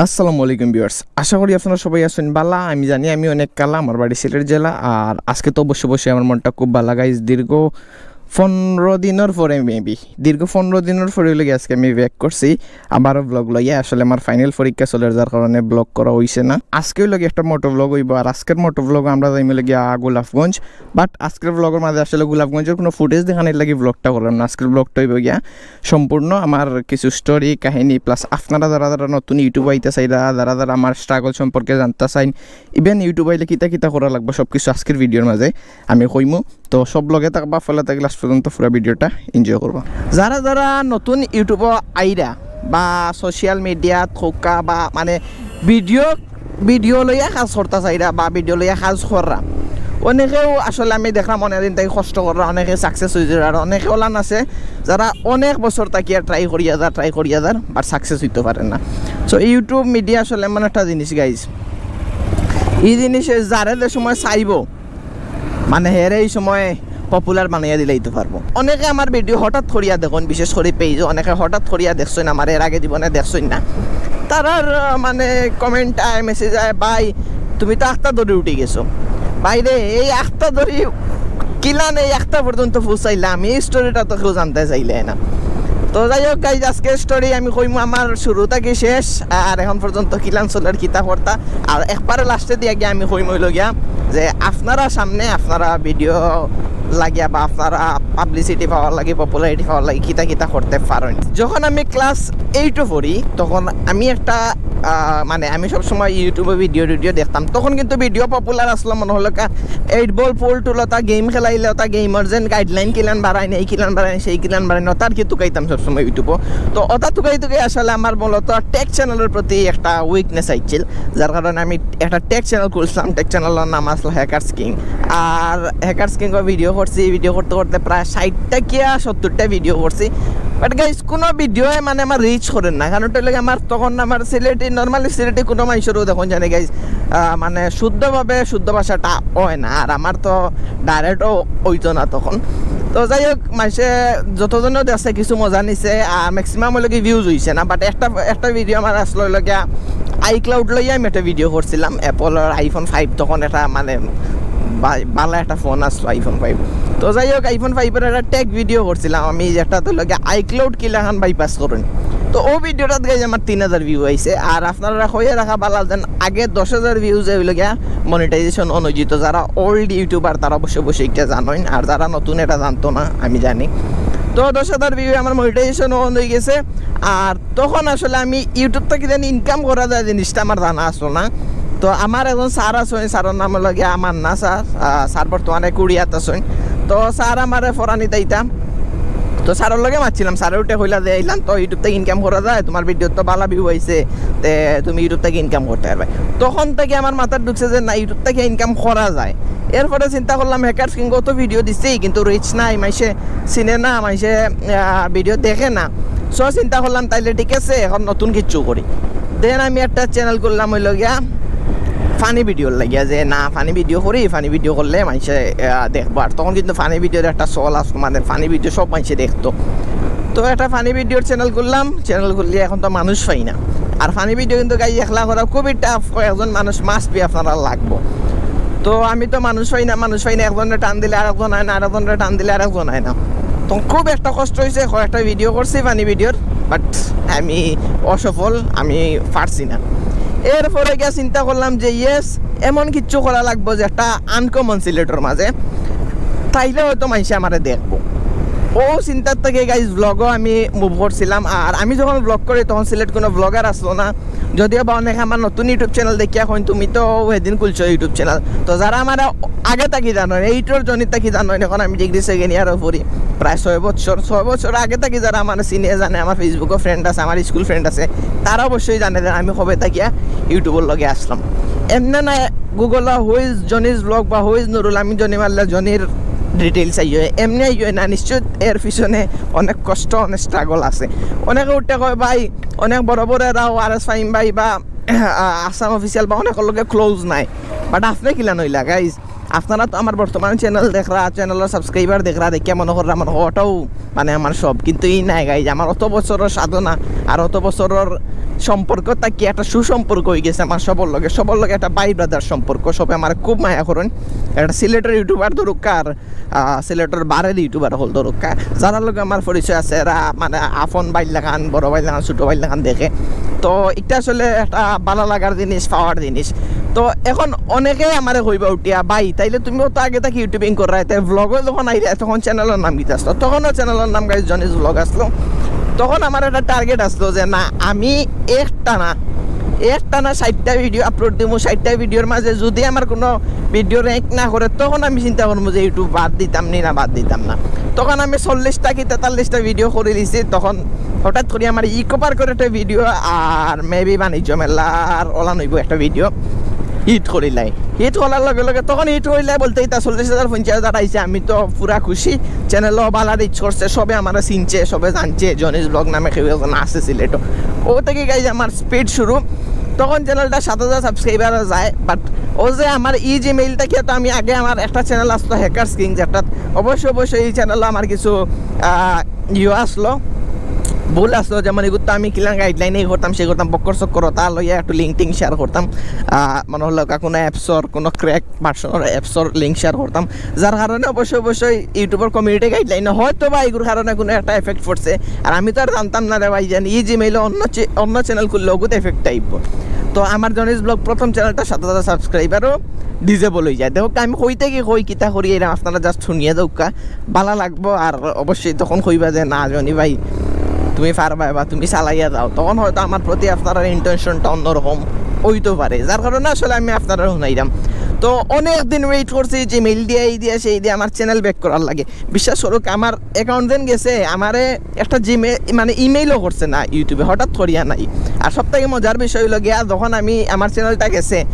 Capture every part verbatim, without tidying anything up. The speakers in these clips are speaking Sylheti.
আসসালামু আলাইকুম ভিউয়ার্স, আশা করি আপনারা সবাই আছেন বালা। আমি জানি আমি অনেক কালা, আমার বাড়ি সিলেট জেলা। আর আজকে তো অবশ্য অবশ্যই আমার মনটা খুব বালা গাইস। দীর্ঘ পনেরো দিনের পরে, মেবি দীর্ঘ পনেরো দিনের পরে অইলো গিয়া আজকে আমি ব্যাক করছি আবারও ব্লগ লইয়া। আসলে আমার ফাইনাল পরীক্ষা চলের, যার কারণে ব্লগ করা হইছে না। আজকে অইলো গিয়া একটা মোটো ব্লগ হইব, আর আজকের মোটো ব্লগ আমরা যাইমু অইলো গিয়া গোলাপগঞ্জ। বাট আজকের ব্লগের মাঝে আসলে গোলাপগঞ্জের কোনো ফুটেজ দেখানির লাগি ব্লগটা করলাম না। আজকের ব্লগটা হইব গিয়া সম্পূর্ণ আমার কিছু স্টোরি কাহিনী, প্লাস আপনারা যারা যারা নতুন ইউটিউব আইতা চাইরা, যারা যারা আমার স্ট্রাগল সম্পর্কে জানতা চাইন, ইভেন ইউটিউব আইলে কিতা কিতা করা লাগবো, সব কিছু আজকের ভিডিওর মাঝে আমি কইমু। তো সব লগে থাকবা, ফলে থাকি লাস্ট পর্যন্ত পুরো ভিডিওটা এনজয় করবা। যারা যারা নতুন ইউটিউবও আইরা বা সোশ্যাল মিডিয়াত খোকা বা মানে ভিডিও ভিডিও লইয়া কাজ করতা চাইরা বা ভিডিও লইয়া কাজ কররা, অনেকেও আসলে আমি দেখলাম অনেক দিন থাকি কষ্ট কররা, অনেকে সাকসেস হইছে, আর অনেকে ওলান আছে যারা অনেক বছর থাকিয়া ট্রাই করিয়া যার, ট্রাই করিয়া যার, বাট সাকসেস হইতে পারে না। সো ইউটিউব মিডিয়া আসলে এমন একটা জিনিস গাইস, এই জিনিসে যারে যে সময় চাইবো, মানে হেরে এই সময় পপুলার বানাইয়া দিলাইতে পারবো। অনেকে আমার ভিডিও হঠাৎ করিয়া দেখইন, বিশেষ করি পেজও অনেকে হঠাৎ করিয়া দেখছইন, আমার এর আগে জীবনে দেখছইন না। তারার আহ, মানে কমেন্ট আয়, মেসেজ আয়, "ভাই, তুমি তো আখতা ধরি উঠি গেছো।" ভাই রে, এই আখতা ধরি কিলান এই আখতা পর্যন্ত পৌঁছাইলাম, এই স্টোরিটা তো কেউ জানতে চাইলে না। তো যাই হোক গাইজ, আজকে স্টোরি আমি কইমু আমার শুরু থাকি শেষ, আর এখন পর্যন্ত কিলান চলের কিতা করতা, আর একবারে লাস্টে দিয়া গিয়া আমি কইমু অইলো গিয়া যে আপনারা সামনে আপনারা ভিডিও লাগিয়া বা আপনারা পাবলিসিটি পাওয়ার লাগি, পপুলারিটি পাওয়ার লাগি কিতা কিতা করতে পারেন। যখন আমি ক্লাস এইটও পড়ি, তখন আমি একটা আহ, মানে আমি সবসময় ইউটিউবে ভিডিও টিডিও দেখতাম, তখন কিন্তু ভিডিও পপুলার আসলো মনে হলো কা এইট বল পুল টুল ওটা গেম খেলাইলে ওটা গেমার যেন গাইডলাইন কিলান বাড়াইন, এই কিলান বাড়াইন, সেই কিলান বাড়াইন, ওটা আর কি তুকাইতাম সবসময় ইউটিউবও। তো ওটা তুকাই তুকাই আসলে আমার মূলত টেক চ্যানেলের প্রতি একটা উইকনেস আইছিল, যার কারণে আমি একটা টেক চ্যানেল খুলছিলাম। টেক চ্যানেলের নাম আসলো হ্যাকার্স কিং। আর হ্যাকার্স কিং ভিডিও করছি, ভিডিও করতে করতে প্রায় ষাটটা কিয়া সত্তরটা ভিডিও করছি। বাট গাইজ, কোনো ভিডিও মানে আমার রিচ করের না, কারণ অইলো গিয়া আমার তখন আমার সিলেটি, নর্মালি সিলেটি কোনো মানুষেরও দেখইন জানি গাইজ, মানে শুদ্ধভাবে শুদ্ধ ভাষাটা হয় না, আর আমার তো ডাইরেক্টও হইতো না তখন। তো যাই হোক, মানুষে যতজনও দেখছে কিছু মজা নিছে, আর ম্যাক্সিমাম অইলো কি ভিউজ হইছে না। বাট একটা একটা ভিডিও আমার আসলো অইলো গিয়া আইক্লাউড লইয়া আমি একটা ভিডিও করছিলাম, অ্যাপলর আইফোন ফাইভ তখন একটা মানে বা- ভালা একটা ফোন আসলো আইফোন ফাইভ। তো যাই হোক, আইফোন ফাইভের একটা টেক ভিডিও করছিলাম আমি, যেটা তো লাগে আইক্লাউড কিলাখান বাইপাস করইন। তো ও ভিডিওটাত গাইজ আমার তিন হাজার ভিউ আইছে। আর আপনারা কইয়া রাখা বালা যেন আগে দশ হাজার ভিউজ অইলো গিয়া মনিটাইজেশন অন অইযিত। যারা ওল্ড ইউটিউবার তারা অবশ্যই অবশ্যই এটা জানইন, আর যারা নতুন এটা জানতো না আমি জানি। তো দশ হাজার ভিউ আমার মনিটাইজেশন অন হয়ে গেছে। আর তখন আসলে আমি ইউটিউব থাকি জানি ইনকাম করা যায় জিনিসটা আমার জানা আসলো না। তো আমার একজন স্যার আছইন, স্যারের নাম অইলো গিয়া মান্না স্যার। আহ, স্যার বর্তমানে কুড়িয়াত আছইন। তো স্যার আমারে ফরানি দিতা। তো স্যারের লগে মাতছিলাম, স্যারে উঠে কইলা যে, "ইলান তো ইউটিউব থাকি ইনকাম করা যায়, তোমার ভিডিও তো ভালা ভিউ আইছে, তে তুমি ইউটিউব থাকি ইনকাম করতে পারবে।" তখন থাকি আমার মাথাত ঢুকছে যে না, ইউটিউব থাকি ইনকাম করা যায়। এরপরে চিন্তা করলাম, হ্যাকার্স কিং তো ভিডিও দিছেই, কিন্তু রিচ নাই, মাইনষে চিনে না, মাইনষে, আহ, ভিডিও দেখে না। সো চিন্তা করলাম, তাইলে ঠিক আছে, এখন নতুন কিছু করি। দেন আমি একটা চ্যানেল করলাম অইলো গিয়া ফানি ভিডিওর লাগিয়া, যে না, ফানি ভিডিও করি, ফানি ভিডিও করলে মাইনষে, আহ, দেখবো। আর তখন কিন্তু ফানি ভিডিওর একটা চল আসলো, মানে ফানি ভিডিও সব মাইনষে দেখতো। তো একটা ফানি ভিডিওর চ্যানেল করলাম, চ্যানেল করলে এখন তো মানুষ পাই না। আর ফানি ভিডিও কিন্তু গাইজ একলা করা খুবই টাফ, একজন মানুষ মাস্ট বি আপনারা লাগবো। তো আমি তো মানুষ পাই না, মানুষ পাই না, একজনরে টান দিলে আরেকজন আয় না, আরেকজনরে টান দিলে আরেকজন আয় না। তো খুব একটা কষ্ট হইছে, কয়েকটা ভিডিও করছি ফানি ভিডিওর, বাট আমি অসফল, আমি পারছি না। এরপরে গিয়া চিন্তা করলাম যে ইয়েস, এমন কিচ্ছু করা লাগবো যে একটা আনকমন সিলেটর মাঝে, তাইলে হয়তো মাইনষে আমারে দেখবো। ও চিন্তার থেকে গাইজ ব্লগও আমি মুভ করছিলাম। আর আমি যখন ব্লগ করি তখন সিলেট কোনো ব্লগার আসলো না, যদিও বা অনেকে আমার নতুন ইউটিউব চ্যানেল দেখিয়া কইন, "তুমি তো সেদিন খুলছো ইউটিউব চ্যানেল।" তো যারা আমার আগে থাকি জানইন, এইটর জনি থাকি জানইন, এখন আমি ডিগ্রি সেকেন্ড ইয়ারও পড়ি, প্রায় ছয় বছর, ছয় বছর আগে থাকি যারা আমার চিনে জানে, আমার ফেসবুকও ফ্রেন্ড আছে, আমার স্কুল ফ্রেন্ড আছে, তারা অবশ্যই জানে যে আমি কবে থাকিয়া ইউটিউবর লগে আসলাম। এমনে না গুগল হুইজ জনিজ ব্লগ বা হুইজ নুরুল আমিন জনি মারলে জনির ডিটেলস আইয়ে, এমনি আইয়ে না, নিশ্চয় এর পিছনে অনেক কষ্ট, অনেক স্ট্রাগল আছে। অনেকে উঠে কয়, "ভাই, অনেক বড় বড় এরাও আর এস ফাহিম ভাই বা আসাম অফিসিয়াল বা অনেকের লগে ক্লোজ নাই, বাট আপনে কিলান অইলা গাইজ?" আপনারা তো আমার বর্তমান চ্যানেল দেখরা, চ্যানেলর সাবস্ক্রাইবার দেখরা, দেখিয়া মনে কররা আমার হওয়াটাও মানে আমার সব, কিন্তু ই নায় গাইজ। আমার অত বছরর সাধনা আর অত বছরর সম্পর্ক থাকি একটা সুসম্পর্ক অইগেছে আমার সবর লগে, সবর লগে একটা ভাই ব্রাদার সম্পর্ক। সবে আমারে খুব মায়া করইন। একটা সিলেটর ইউটিউবার ধরুক্কা আর, আহ, সিলেটর বারের ইউটিউবার অকল ধরুক্কা, যারার লগে আমার পরিচয় আছে, এরা মানে আপন ভাইর লাখান, বড় ভাইর লাখান, ছোট ভাইর লাখান দেখে। তো ইটা আসলে একটা ভালা লাগার জিনিস, পাওয়ার জিনিস। তো এখন অনেকে আমারে কইবা উঠিয়া, "ভাই, তাইলে তুমিও তো আগে থাকি ইউটিউবিং কররায়, তাই ব্লগও যখন আইরায় তখন চ্যানেলর নাম কিতা আছলো?" তখনও চ্যানেলর নাম গাইজ জনিস ব্লগ আছলো। তখন আমার একটা টার্গেট আছলো যে না, আমি একটানা, একটানা ষাইটটা ভিডিও আপলোড দিমু, ষাইটটা ভিডিওর মাঝে যুদি আমার কুনু ভিডিও র‍্যাঙ্ক না করে, তখন আমি চিন্তা করমু যে ইউটিউব বাদ দিতাম নি না বাদ দিতাম না। তখন আমি চল্লিশটা কি তেতাল্লিশটা ভিডিও করিলিছি। তখন হঠাৎ করি আমার ইকোপার্কর একটা ভিডিও আর maybe বাণিজ্য মেলার অলান অইবো একটা ভিডিও হিট করিলাই। হিট করার লগে লগে, তখন হিট করিলাই বলতে ইতা চল্লিশ হাজার, পঞ্চাশ হাজার আইছে, আমি তো পুরা খুশি। চ্যানেলও ভালা রিচ করছে, সবে আমারে চিনছে, সবে জানছে জনিস ব্লগ নামে কেউ একজন আছে সিলেটো। অউ থাকি গাইজ আমার স্পিড শুরু। তখন চ্যানেলটা সাত হাজার সাবস্ক্রাইবার যায়, বাট অউ যে আমার ই জিমেইল থাকিয়া তো আমি আগে আমার একটা চ্যানেল আছলো হ্যাকার্স কিং, যেটাত অবশ্যই অবশ্যই ই চ্যানেলও আমার কিছু, আহ, ইয়ে আছলো, ভুল আছলো, যেমন ইগুর তো আমি কিলান গাইডলাইন ই করতাম, সে করতাম, বক্কর চক্কর তা লইয়া একটু লিঙ্ক টিঙ্ক শেয়ার করতাম, আহ, মনে হলো কোনো অ্যাপসর কোনো ক্র্যাক ভার্সনর অ্যাপসর লিঙ্ক শেয়ার করতাম, যার কারণে অবশ্যই অবশ্যই ইউটিউবর কমিউনিটি গাইডলাইনে হয়তো বা ইগুর কারণে কুনু একটা এফেক্ট পড়ছে। আর আমি তো আর জানতাম না রে ভাই, জানি ই জিমেইলে অন্য চে-, অন্য চ্যানেল খুললে অগুত এফেক্ট আইবো। তো আমার জনিস ব্লগ প্রথম চ্যানেলটা সাত হাজার সাবস্ক্রাইবারও ডিসেবল অই যায়। দেখো আমি কই থাকি কই কিতা করি, এরা আপনারা জাস্ট শুনিয়া যাউক্কা, ভালা লাগবো। আর অবশ্যই তখন কইবা যে, "না জনি ভাই, তুমি পারবায় বা তুমি চালাইয়া যাও।" তখন হয়তো আমার প্রতি আপনারার ইন্টেনশনটা অন্যরকম অইতো পারে, যার কারণে আসলে আমি আপনারারে হুনাইরাম। তো অনেক দিন ওয়েট করছি, জিমেইল দিয়া, এই দিয়া, সেই দিয়া আমার চ্যানেল ব্যাক করার লাগি। বিশ্বাস করুক্কা, আমার অ্যাকাউন্ট যেন গেছে, আমারে একটা জিমে-, মানে ইমেইলও করছে না ইউটিউবে, হঠাৎ করিয়া নাই। আর সব থাকি মজার বিষয় অইলো গিয়া, যখন আমি, আমার চ্যানেলটা গেছে,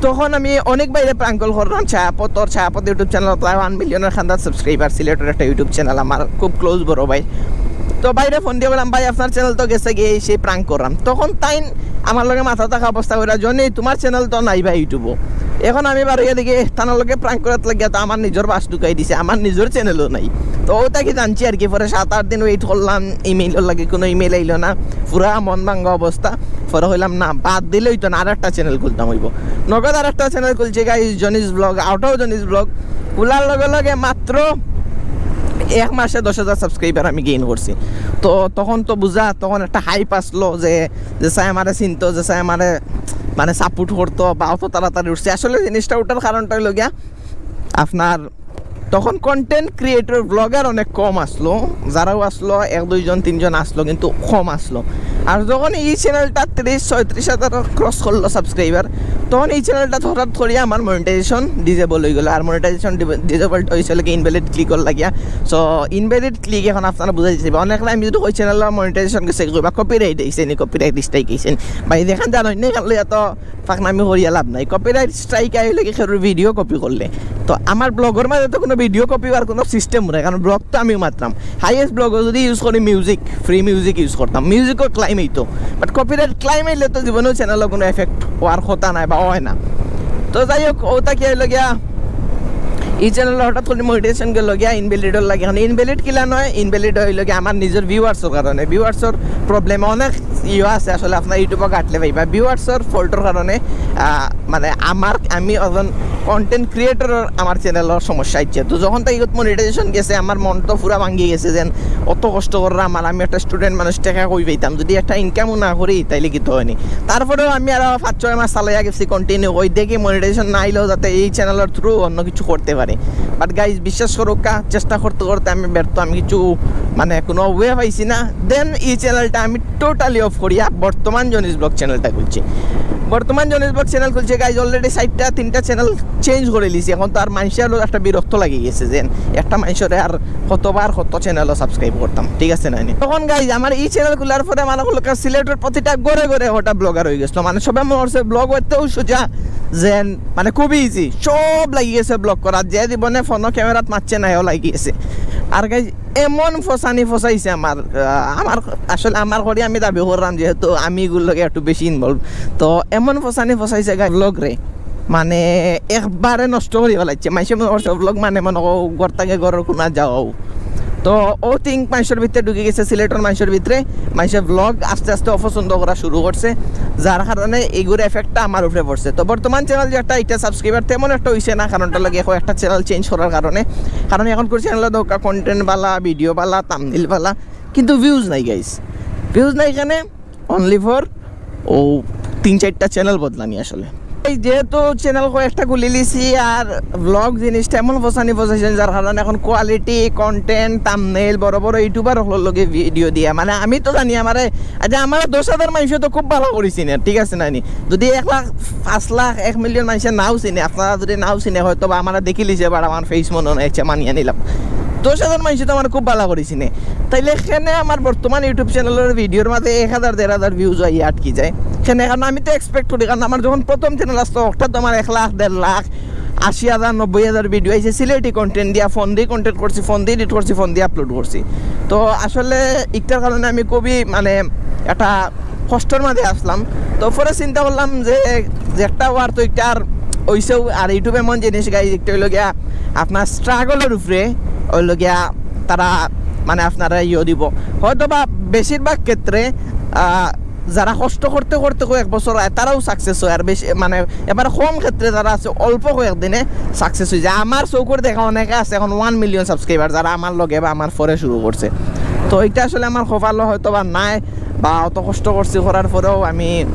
তখন আমি অনেক ভাইরে প্রাঙ্ক কল করলাম, ছায়াপথর, ছায়াপথ ইউটিউব চ্যানেল, প্রায় ওয়ান মিলিয়নর খান্দাত সাবস্ক্রাইবার, সিলেটর একটা ইউটিউব চ্যানেল, আমার খুব ক্লোজ বড় ভাই। তো ভাইরে ফোন দিয়া কইলাম, "ভাই, আপনার চ্যানেল তো গেছেগি, সেই প্রাঙ্ক করলাম।" তখন তাইন আমার লগে মাথা থাকা অবস্থা কইরা, "জনি, তোমার চ্যানেল তো নাই ভাই ইউটিউবও।" এখন আমি বারইয়া দেখি, "এ, তান লগে প্রাঙ্ক করাত লাগিয়া তো আমার নিজর বাঁশ ঢুকাই দিছে, আমার নিজর চ্যানেলও নাই।" তো অউ থাকি জানছি আর কি। পরে সাত আট দিন ওয়েট করলাম, ইমেইলর লাগি কুনু ইমেইল আইলো না, পুরা মন ভাঙ্গা অবস্থা। পরে কইলাম, "না, বাদ দিলে অইতো না, আরেকটা চ্যানেল খুলতাম অইবো।" নগদ আরেকটা চ্যানেল খুলছি গাইজ, জনিস ব্লগ, আউটাও জনিস ব্লগ। খুলার লগে লগে মাত্র এক মাসে দশ হাজার সাবস্ক্রাইবার আমি গেইন করছি। তো তখন তো বুঝা, তখন একটা হাইপ আছলো যে, যে চাই আমারে চিনতো, যে চাই আমারে মানে সাপোর্ট করতো বা অত তাড়াতাড়ি উঠছে। আসলে জিনিসটা উঠার কারণটা অইলো গিয়া, আপনার তখন কন্টেন্ট ক্রিয়েটর, ব্লগার অনেক কম আছলো, যারাও আছলো এক দুইজন তিনজন আছলো, কিন্তু কম আছলো। আর যখন ই চ্যানেলটা ত্রিশ ছয়ত্রিশ হাজার ক্রস করলো সাবস্ক্রাইবার, তখন ই চ্যানেলটা হঠাৎ করিয়া আমার মনিটাইজেশন ডিসেবল অই গেলো। আর মনিটাইজেশন ডিসেবলটা অইছে ইনভ্যালিড ক্লিকর লাগিয়া। সো ইনভ্যালিড ক্লিক এখন আপনারা বুঝাই দিছি। অনেক আমি যদি কই চ্যানেল মনিটাইজেশন গেছে, কইবা কপিরাইট আইছে নি, কপিরাইট স্ট্রাইক আইছে নি। ভাই, যেখান জানো না, এখান লইয়া তো ফাঁকনামি করিয়া লাভ নাই। কপিরাইট স্ট্রাইক আইলে কি কেউর ভিডিও কপি করলে? তো আমার ব্লগর মাঝে তো কুনু ভিডিও কপি অওয়ার কুনু সিস্টেম নাই, কারণ ব্লগ তো আমি মাতরাম। হাইয়েস্ট ব্লগও যদি ইউজ করি মিউজিক, ফ্রি মিউজিক ইউজ করতাম, মিউজিকও ক্লেইম অইতো। বাট কপিরাইট ক্লেইম অইলে তো জীবনেও চ্যানেলও কুনু এফেক্ট অওয়ার কথা নায় বা অয় না। তো যাই হোক, অউ থাকি অইলো গিয়া ই চ্যানেল হঠাৎ করি মনিটাইজেশন গেলো গিয়া ইনভ্যালিডর লাগি। এখন ইনভ্যালিড কিলা নয়, ইনভ্যালিড অইলো গিয়া আমার নিজর ভিউয়ার্সর কারণে। ভিউয়ার্সর প্রবলেম অনেক ইয়ে আছে আসলে, আপনারা ইউটিউবও ঘাটলে পাইবা। ভিউয়ার্সর ফল্টর কারণে, আহ, মানে আমার, আমি একজন কন্টেন্ট ক্রিয়েটরর আমার চ্যানেলর সমস্যা অইছে। তো যখন থাকি মনিটাইজেশন গেছে, আমার মন তো পুরা ভাঙ্গি গেছে, যেন অত কষ্ট করলাম, আর আমি একটা স্টুডেন্ট মানুষ, টেকা কই পাইতাম, যদি একটা ইনকামও না করি, তাইলে কিতা অয়নি? তারপরেও আমি আরো পাঁচ ছয় মাস চালাইয়া গেছি কন্টিনিউ, ওই দেখি মনিটাইজেশন না আইলেও যাতে এই চ্যানেলর থ্রু অন্য কিছু করতে পারি। বাট গাইজ, বিশ্বাস করুক্কা, চেষ্টা করতে করতে আমি ব্যর্থ, আমি কিছু মানে কুনু ওয়ে পাইছি না। দেন ই চ্যানেলটা আমি টোটালি অফ করিয়া বর্তমান জনিস ব্লগ চ্যানেলটা খুলছি। বর্তমান জনিস ব্লগ চ্যানেল খুলছি গাইজ, অলরেডি চাইরটা তিনটা চ্যানেল চেঞ্জ করিলিছি। এখন তো আর মানষর একটা বিরক্ত লাগি গেছে যে একটা মানষরে আর কতবার কত চ্যানেলও সাবস্ক্রাইব করতাম, ঠিক আছে না নি? তখন গাইজ, আমার ই চ্যানেল খুলার পরে মানে হলো সিলেটর প্রতিটা ঘরে ঘরে হঠাৎ ব্লগার অই গেছলো। মানে সবে মনে করছে ব্লগ অইতেউ সোজা, যেন মানে খুব ইজি, সব লাগি গেছে ব্লগ করাত। যে জীবনে ফোনও ক্যামেরাত মাতছে না, হেও লাগি গেছে। আর গাইজ, এমন ফসানি ফসাইছে আমার, আহ, আমার আসলে আমার করি আমি দাবি করলাম, যেহেতু আমি ইগুর লগে একটু বেশি ইনভলভ, তো এমন ফসানি ফসাইছে গাইজ ব্লগরে। মানে একবারে নষ্ট করি ফালাইছে। মানষে মনে করছে vlog মানে মনে করো ঘর থাকি ঘরর কুনা যাওয়াউ। তো অউ think মানষর ভিতরে ঢুকি গেছে, সিলেটর মানষর ভিতরে। মানষে vlog আস্তে আস্তে অপছন্দ করা শুরু করছে, যার কারণে ইগুর effect টা আমার উপরে পড়ছে। তো বর্তমান channel যে একটা, ইটা subscriber তেমন একটা অইছে না, কারণটা লাগে এখন একটা channel change করার কারণে। কারণ এখনকার channel এ দরকার content বালা, video বালা, thumbnail বালা, কিন্তু views নাই guys। Views নাই কেনে? Only for অউ তিন চাইরটা channel বদলানি আসলে। এই যেহেতু channel কয়েকটা খুলি লিছি আর vlog জিনিসটা এমন ফসানি ফসাইছইন, যার কারণে এখন quality, content, thumbnail, বড় বড় YouTuber অকলর লগে video দিয়া, মানে আমি তো জানি আমারে, আচ্ছা, আমারে দশ হাজার মানষে তো খুব বালা করি চিনে, ঠিক আছে না নি? যদি এক লাখ, পাঁচ লাখ, এক million মানষে নাও চিনে, আপনারা যদি নাও চিনে, হয়তো বা আমারে দেখিলিছে, but আমার face মনো নাই, আচ্ছা, মানিয়া নিলাম। দশ হাজার মানষে তো আমারে খুব বালা করি চিনে। তাইলে কেনে আমার বর্তমান YouTube channel র video র মাঝে এক হাজার, দেড় হাজার views আইয়া আটকি যায়। কেনে? কারণ আমি তো expect করি, কারণ আমার যখন প্রথম channel আসতো, অখটা তো আমার এক লাখ, দেড় লাখ, আশি হাজার, নব্বই হাজার video আইছে, সিলেটি content দিয়া, ফোন দি content করছি, ফোন দি edit করছি, ফোন দি upload করছি। তো আসলে ইটার কারণে আমি খুবই, মানে, একটা কষ্টর মাঝে আসলাম। তো পরে চিন্তা করলাম যে, যে একটা অওয়ার তো ইটার অইছেউ, আর YouTube এমন জিনিস guys, একটা অইলো গিয়া আপনার struggle র উপরে অইলো গিয়া তারা, মানে, আপনারে ইয়ে দিব। হয়তো বা বেশিরভাগ ক্ষেত্রে, আহ, যারা কষ্ট করতে করতে কয়েক বছর অয়, তারাউ success অয়। আর বেশি, মানে, এবার কম ক্ষেত্রে যারা আছে, অল্প কয়েক দিনে success অইযায়। আমার চউখর দেখা অনেকে আছে এখন one million subscriber, যারা আমার লগে বা আমার পরে শুরু করছে। তো ইটা আসলে আমার কপালো হয়তো বা নাই, বা অত কষ্ট করছি, করার পরেও আমি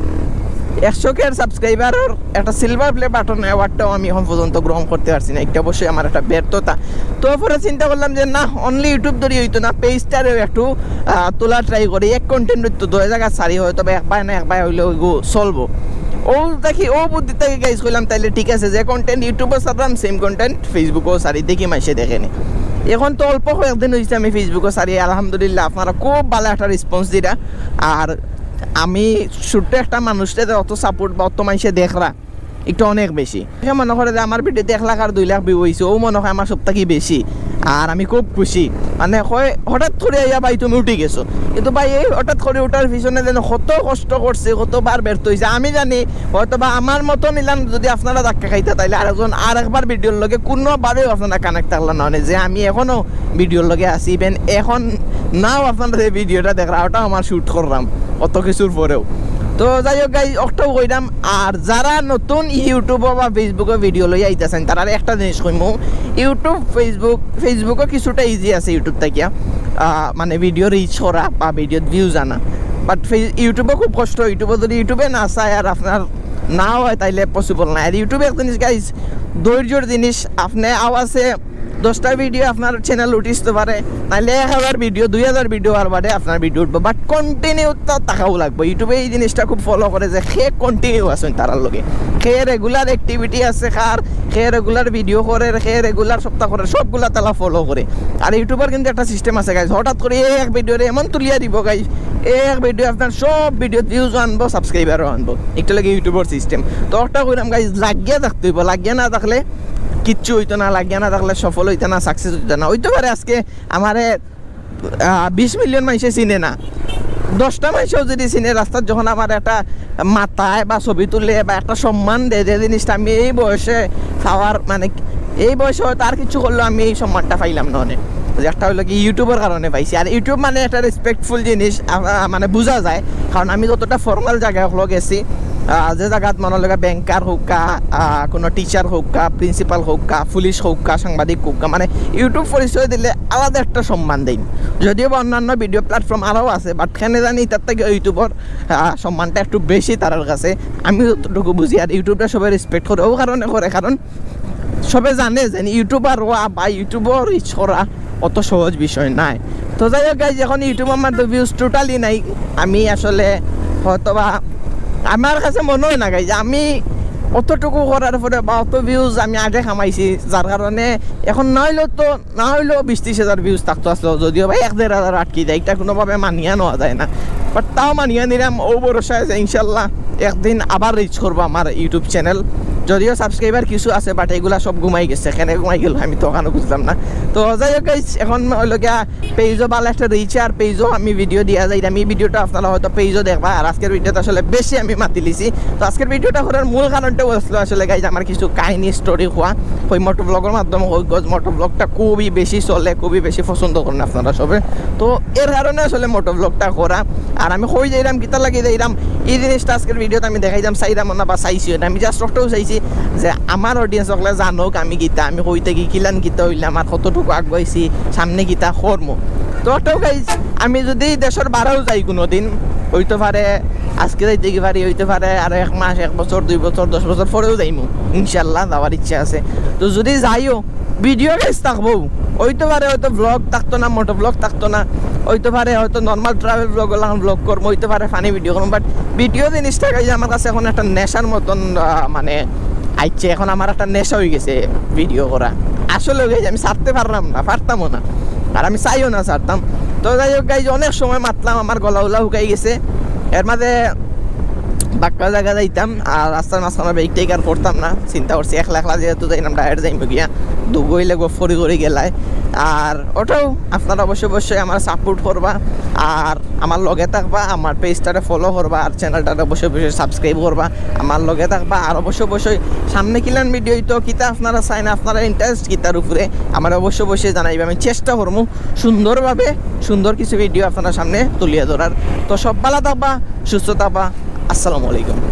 একশো K র subscriber র একটা silver play button award টাও আমি এখন পর্যন্ত গ্রহণ করতে পারছি না। ইটা অবশ্যই আমার একটা ব্যর্থতা। তো পরে চিন্তা করলাম যে না, only YouTube ধরি অইতো না, page টারেও একটু, আহ, তোলা try করি। এক content তো দুই জায়গা ছাড়ি, হয়তো বা একবার না একবার অইলেও ইগু চলবো। অউ দেখি, অউ বুদ্ধি থাকি guys কইলাম, তাইলে ঠিক আছে, যে content YouTube ও ছাড়লাম, same content Facebook ও ছাড়ি, দেখি মানষে দেখে নি। এখন তো অল্প কয়েকদিন অইছে আমি Facebook ও ছাড়ি, আলহামদুলিল্লাহ, আপনারা খুব বালা একটা response দিরা। আর আমি ছোট্ট একটা মানুষরে যে অত support বা অত মানষে দেখরা, ইটা অনেক বেশি। সে মনে করে যে আমার video ত এক লাখ আর দুই লাখ view অইছে, অউ মনে হয় আমার সব থাকি বেশি, আর আমি খুব খুশি। মানে কয়, "হঠাৎ করি আইয়া ভাই তুমি উঠি গেছো।" কিন্তু ভাই, এই হঠাৎ করি উঠার পিছনে যেন কত কষ্ট করছি, কতবার ব্যর্থ অইছি। আমি জানি হয়তো বা আমার মতন ইলান যদি আপনারা ধাক্কা খাইতা, তাইলে আরেকজন আরেকবার video র লগে কুনোভাবেও আপনারা connect থাকলা না, মানে যে আমি এখনো video র লগে আছি, even এখন নাও আপনারা যে video টা দেখরা, ওটাও আমার shoot করলাম অত কিছুর পরেও। তো যাই হোক guys, অকটাউ কইরাম, আর যারা নতুন YouTube ও বা Facebook ও video লইয়া আইতাছইন, তারারে একটা জিনিস কইমু, YouTube, Facebook, Facebook ও কিছুটা easy আছে YouTube থাকিয়া, আহ, মানে video reach করা বা video ত views আনা, but ফে-, YouTube ও খুব কষ্ট। YouTube ও যদি YouTube এ না চায় আর আপনার না হয়, তাইলে possible না। আর YouTube এক জিনিস guys, ধৈর্যর জিনিস। আপনে আওয়াজে দশটা video আপনার channel উঠিতে পারে, নাইলে এক হাজার video, দুই হাজার video আর বাদে আপনার video উঠবো, but continue তা থাকাও লাগবো। YouTube এ এই জিনিসটা খুব follow করে যে কে continue আছইন তারার লগে, কে regular activity আছে, কার কে regular video করে, কে regular সপ্তাহ করে, সবগুলা তারা follow করে। আর YouTube র কিন্তু একটা system আছে guys, হঠাৎ করি এক video রে এমন তুলিয়া দিব guys, এক video আপনার সব video views আনবো, subscriber ও আনবো, ইটা লাগে YouTube র system। তো ওটা কইরাম guys, লাগিয়া থাকতে অইবো, লাগিয়া না থাকলে কিচ্ছু অইতো না, লাগিয়া না থাকলে সফল অইতা না, success অইতা না। অইতে পারে আজকে আমারে, আহ, বিশ million মানষে চিনে না, দশটা মানষেও যদি চিনে, রাস্তাত যখন আমার একটা মাতায় বা ছবি তুলে বা একটা সম্মান দেয়, যে জিনিসটা আমি এই বয়সে পাওয়ার, মানে এই বয়সে হয়তো আর কিছু করলেও আমি এই সম্মানটা পাইলাম না অনেক। যে একটা অইলো কি YouTube র কারণে পাইছি। আর YouTube মানে একটা respectful জিনিস, আহ, মানে বুঝা যায়, কারণ আমি যতটা formal জাগা অকলো গেছি, আহ, যে জাগাত মনো লগে banker হউক্কা, আহ, কোনো teacher হউক্কা, principal হউক্কা, পুলিশ হউক্কা, সাংবাদিক হউক্কা, মানে YouTube পরিচয় দিলে আলাদা একটা সম্মান দেইন। যদিও বা অন্যান্য video platform আরও আছে, but কেনে জানি তার থাকি YouTube র, আহ, সম্মানটা একটু বেশি তারার কাছে, আমি যতটুকু বুঝি। আর YouTube টা সবাই respect করে, অউ কারণে করে, কারণ সবে জানে যে YouTuber হওয়া বা YouTube ও reach করা অত সহজ বিষয় নায়। তো যাই হোক guys, এখন YouTube আমার তো views totally নাই। আমি আসলে হয়তো বা আমার কাছে মনে হয় না guys, আমি অতটুকু করার পরে বা অত views আমি আগে কামাইছি, যার কারণে এখন না অইলেও তো, না অইলেও বিশ ত্রিশ হাজার views থাকতো আসলো, যদিও বা এক দেড় হাজার আটকি যায়, ইটা কোনোভাবে মানিয়া নেওয়া যায় না, but তাও মানিয়া নিলাম অউ ভরসায় যে ইনশাল্লাহ একদিন আবার reach করবো আমার YouTube channel। যদিও সাবস্ক্রাইবার কিছু আছে, বাট এগুলা সব ঘুমাই গেছে। কেনে ঘুমাই গেল আমি তো অখানও বুঝলাম না। তো যাই হোক গাইস, এখন অইলো গিয়া পেজও ভালা একটা রইছে, আর পেজও আমি ভিডিও দিয়া যাইরাম। ই ভিডিওটা আপনারা হয়তো পেজও দেখবা। আর আজকের ভিডিওটা আসলে বেশি আমি মাতিলিছি। তো আজকের ভিডিওটা করার মূল কারণটা অইলো আসলে গাইস, আমার কিছু কাহিনী স্টোরি কওয়া। ওই মোটো ব্লগর মাধ্যমে কই গজ মোটো ব্লগটা খুবই বেশি চলে, খুবই বেশি পছন্দ করেন আপনারা সবে। তো এর কারণে আসলে মোটো ব্লগটা করা। আর আমি কই যাইরাম, কিতা লাগি যাইরাম, ই জিনিসটা আজকের ভিডিওতে আমি দেখাইতাম চাইরাম না বা চাইছিও না। আমি জাস্ট ওটাও চাইছি যে আমার অডিয়েন্স অকলে জানউক আমি কিতা, আমি কই থাকি, কিলান কিতা অইলাম, আর কতটুকু আগুয়াইছি, সামনে কিতা করমু। তো ওটাও গাইস, আমি যুদি দেশর বারাও যাই কুনুদিন, অইতো পারে আজকে যাইতে কি পারি, অইতো পারে আরো এক মাস, এক বছর, দুই বছর, দশ বছর পরেও যাইমু, ইনশাল্লাহ যাওয়ার ইচ্ছা আছে। তো যুদি যাইও, ভিডিও গাইস থাকবো, অইতো পারে হয়তো ব্লগ থাকতো না, মোটো ব্লগ থাকতো না, অইতো পারে হয়তো নরমাল ট্রাভেল ব্লগ অলাখান ব্লগ করমু, অইতো পারে ফানি ভিডিও করমু, বাট ভিডিও জিনিসটা গাইস আমার কাছে এখন একটা নেশার মতন, আহ, মানে আইছে, এখন আমার একটা নেশা অই গেছে ভিডিও করা। আসলে গাইস আমি ছাড়তে পারলাম না, পারতামও না, আর আমি চাইও না ছাড়তাম। তো যাই হোক গাইস, অনেক সময় মাতলাম, আমার গলা উলা হুকাই গেছে। এর মাঝে বাক্কা জাগা যাইতাম, আর রাস্তার মাঝখানো ব্রেক টেক আর করতাম না। চিন্তা করছি একলা একলা যেহেতু যাইরাম, ডাইরেক্ট যাইমু গিয়া, দুগো অইলে গফরি করি গেলায়। আর ওটাও আপনারা অবশ্যই অবশ্যই আমার সাপোর্ট করবা, আর আমার লগে থাকবা, আমার পেজটারে ফলো করবা, আর চ্যানেলটারে অবশ্যই অবশ্যই সাবস্ক্রাইব করবা, আমার লগে থাকবা। আর অবশ্যই অবশ্যই সামনে কিলান ভিডিও অইতো, কিতা আপনারা চাইন, আপনারা ইন্টারেস্ট কিতার উপরে, আমার অবশ্যই অবশ্যই জানাইবা। আমি চেষ্টা করমু সুন্দরভাবে সুন্দর কিছু ভিডিও আপনারা সামনে তুলিয়া ধরার। তো সব ভালা থাকবা, সুস্থ থাকবা। আসসালামু আলাইকুম।